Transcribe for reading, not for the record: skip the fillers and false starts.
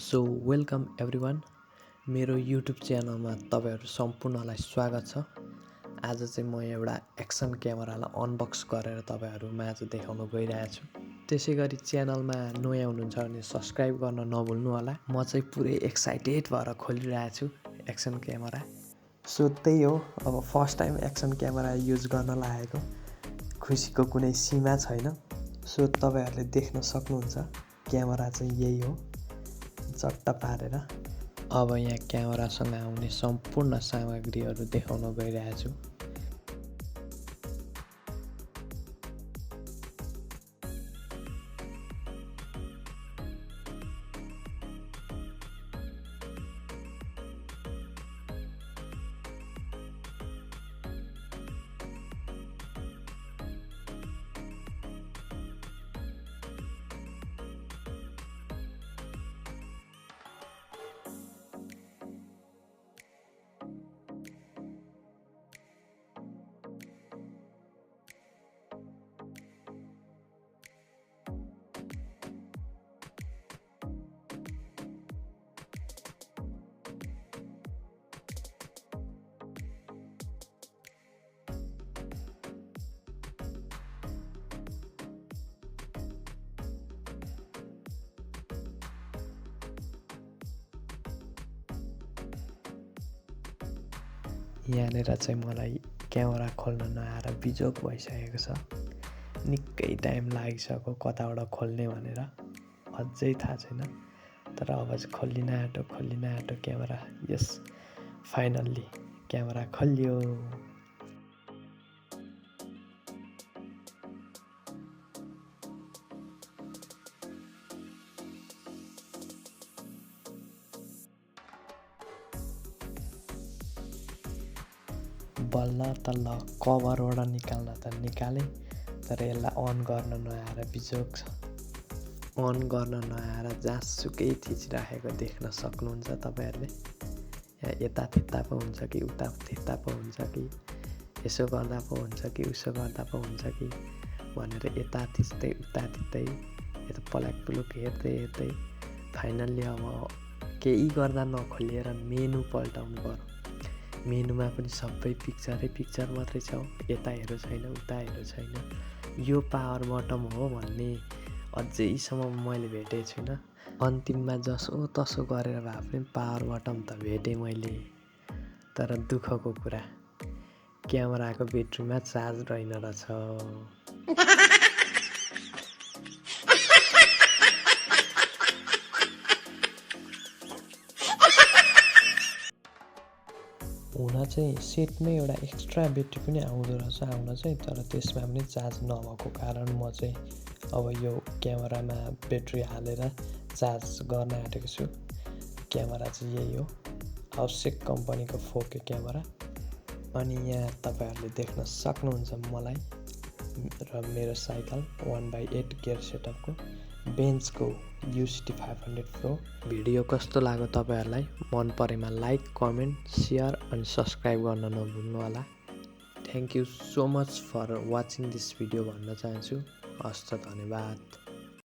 So welcome everyone मेरो YouTube च्यानलमा तपाईहरु सम्पूर्णलाई स्वागत छ। आज चाहिँ म एउटा एक्सन क्यामेरालाई अनबक्स गरेर तपाईहरु माझ देखाउन गइरहेको छु। त्यसैगरी च्यानलमा नयाँ हुनुहुन्छ भने सब्स्क्राइब गर्न नभुल्नु होला। म चाहिँ पुरै एक्साइटेड भएर खोलिरहेको छु एक्सन क्यामेरा। सो त्यही हो, अब first time action camera use गर्न लागेको, खुसीको कुनै सीमा छैन। सो तपाईहरुले देख्न सक्नुहुन्छ क्यामेरा चाहिँ यही हो चट्ट पारेर। अब यहाँ क्यामेरासँग आउने सम्पूर्ण सामग्रीहरू देखाउन गइरहेको छु। यहाँनिर चाहिँ मलाई क्यामेरा खोल्न नआएर बिजोग भइसकेको छ। निकै टाइम लागिसक्यो कताबाट खोल्ने भनेर, अझै थाहा छैन। तर अब चाहिँ खोलिन आँटो क्यामेरा। यस, फाइनल्ली क्यामेरा खोलियो। बल्ल तल्ल कभरबाट निकाल्न त निकाले, तर यसलाई अन गर्न नआएर बिजोग छ। अन गर्न नआएर जहाँसुकै थिचिराखेको देख्न सक्नुहुन्छ तपाईहरुले। यहाँ यता थिच्दा पो हुन्छ कि उता थिच्दा पो हुन्छ कि यसो गर्दा पो हुन्छ कि उसो गर्दा पो हुन्छ कि भनेर यता थिच्दै उता थिच्दै यता पल्याक पुलुक हेर्दै फाइनल्ली अब केही गर्दा नखोलिएर मेनु पल्टाउनु पर्यो। मेनुमा पनि सबै पिक्चर मात्रै छ, यता हेरो छैन उता हेरो छैन। यो पावर बटम हो भन्ने अझैसम्म मैले भेटेको छुइनँ। अन्तिममा जसो तसो गरेर भए पनि पावर बटम त भेटेँ मैले। तर दुःखको कुरा, क्यामेराको ब्याट्रीमा चार्ज रहेन रहेछ। हुन चाहिँ सेटमै एउटा एक्स्ट्रा ब्याट्री पनि आउँदो रहेछ आउन चाहिँ, तर त्यसमा पनि चार्ज नभएको कारण म चाहिँ अब यो क्यामेरामा ब्याट्री हालेर चार्ज गर्न आँटेको छु। क्यामेरा चाहिँ यही हो, आवश्यक कम्पनीको 4K क्यामेरा। अनि यहाँ तपाईहरुले देख्न सक्नुहुन्छ मलाई र मेरो साइकल 1/8 गियर सेटअपको बेन्चको UCT 500 Pro। भिडियो कस्तो लाग्यो तपाईहरुलाई? मन परेमा लाइक, कमेन्ट, शेयर अनि सब्स्क्राइब गर्न नभुल्नु होला। Thank you so much for watching this video भन्न चाहन्छु। हस्त, धन्यवाद।